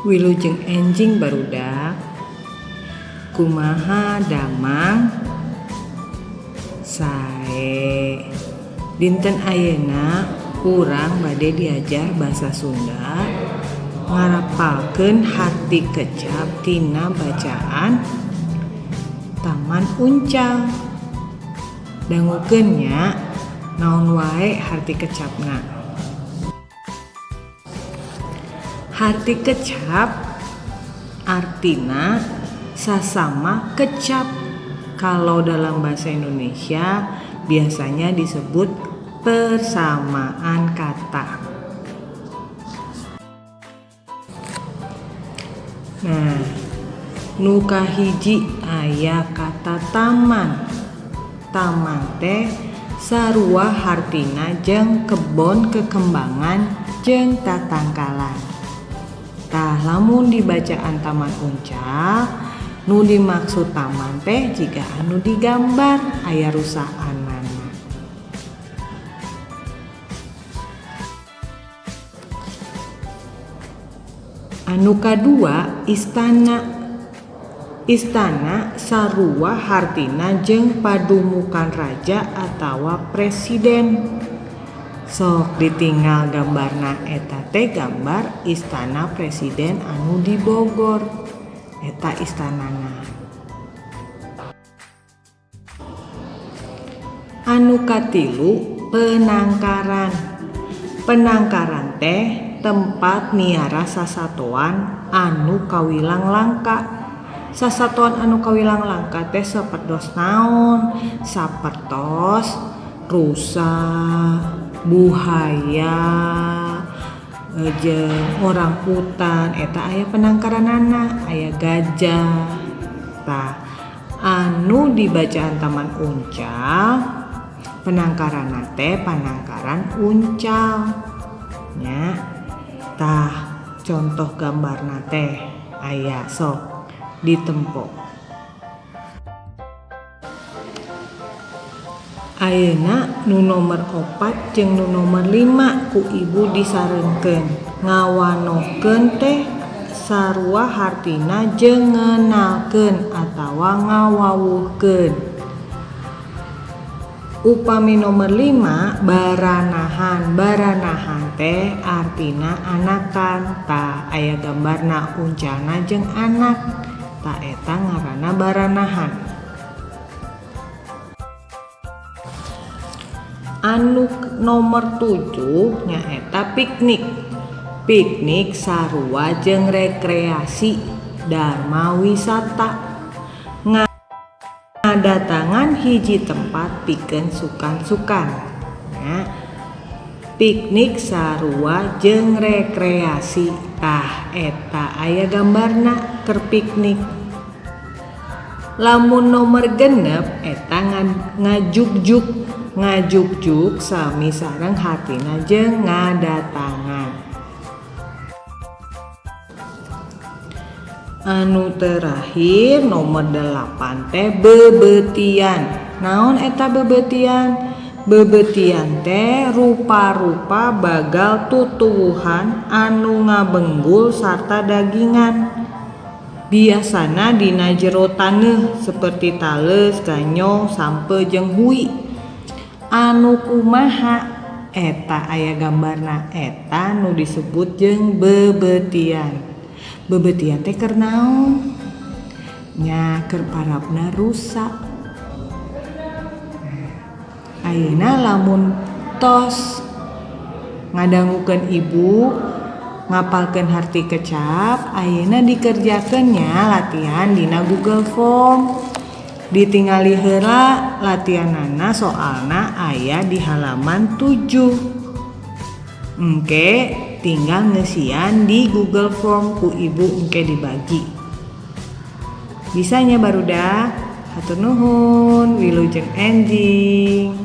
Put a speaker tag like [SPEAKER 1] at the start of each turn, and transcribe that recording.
[SPEAKER 1] Wilujeng enjing, barudak. Kumaha damang? Sae. Dinten ayeuna urang bade diajar basa Sunda, ngarapalkeun harti kecap tina bacaan Taman Uncal. Dangukeun nya, naon wae harti kecapna. Harti kecap artina sasama kecap. Kalau dalam bahasa Indonesia biasanya disebut persamaan kata. Nah, nu kahiji aya kata taman. Taman teh sarua hartina jeung kebon kekembangan jeung tatangkalan. Tah, lamun dibacaan Taman Uncal, nu dimaksud taman teh jiga anu digambar aya rusaanana. Anu kadua, istana. Istana sarua hartina jeung padumukan raja atawa presiden. Sok ditinggal gambarna, eta teh gambar istana presiden anu di Bogor. Eta istanana. Anu katilu, penangkaran. Penangkaran teh tempat miara sasatoan anu kawilang langka. Sasatoan anu kawilang langka teh sapertos naon? Sapertos rusa, buhaya, jeung orang hutan. Eta aya penangkaranana, aya gajah. Tah, anu dibacaan Taman Uncal, penangkaranna teh panangkaran uncal nya. Tah, contoh gambarna teh aya, sok ditempo. Ayeuna nu nomor 4 jeung nu nomor 5 ku ibu disarengkeun. Ngawanohkeun teh sarua hartina jeung ngenalkeun atawa ngawawuhkeun. Upami nomor 5, baranahan. Baranahan teh artina anakan. Tah, aya gambarna uncalna jeung anak. Tah, eta ngaranna baranahan. Anu nomor 7 nyaeta piknik. Piknik sarua jeung rekreasi dharma wisata. Ngadatangan hiji tempat pikeun sukan-sukan. Nah, piknik sarua jeung rekreasi. Tah, eta aya gambarna keur piknik. Lamun nomor 6 eta ngajugjuk. Ngajugjuk sami sareng hartina jeung ngadatangan. Anu terakhir nomor 8 teh bebeutian. Naon eta bebeutian? Bebeutian teh rupa-rupa bagal tutuwuhan anu ngabenggul sarta dagingan. Biasana dina jero taneuh seperti taleus, ganyong, sampe jeung hui. Anu kumaha? Eta aya gambarna, eta nu disebut jeung bebeutian. Bebeutian teh keur naon? Nya keur parabna rusa. Ayeuna lamun tos ngadangukeun ibu ngapalkeun harti kecap, ayeuna dikerjakeun nya latihan dina Google Form. Ditingali heula latihanana, soalna aya di halaman 7. Engke tinggal ngeusian di Google Form, ku ibu engke dibagi. Bisanya, barudak? Hatur nuhun, wilujeng enjing.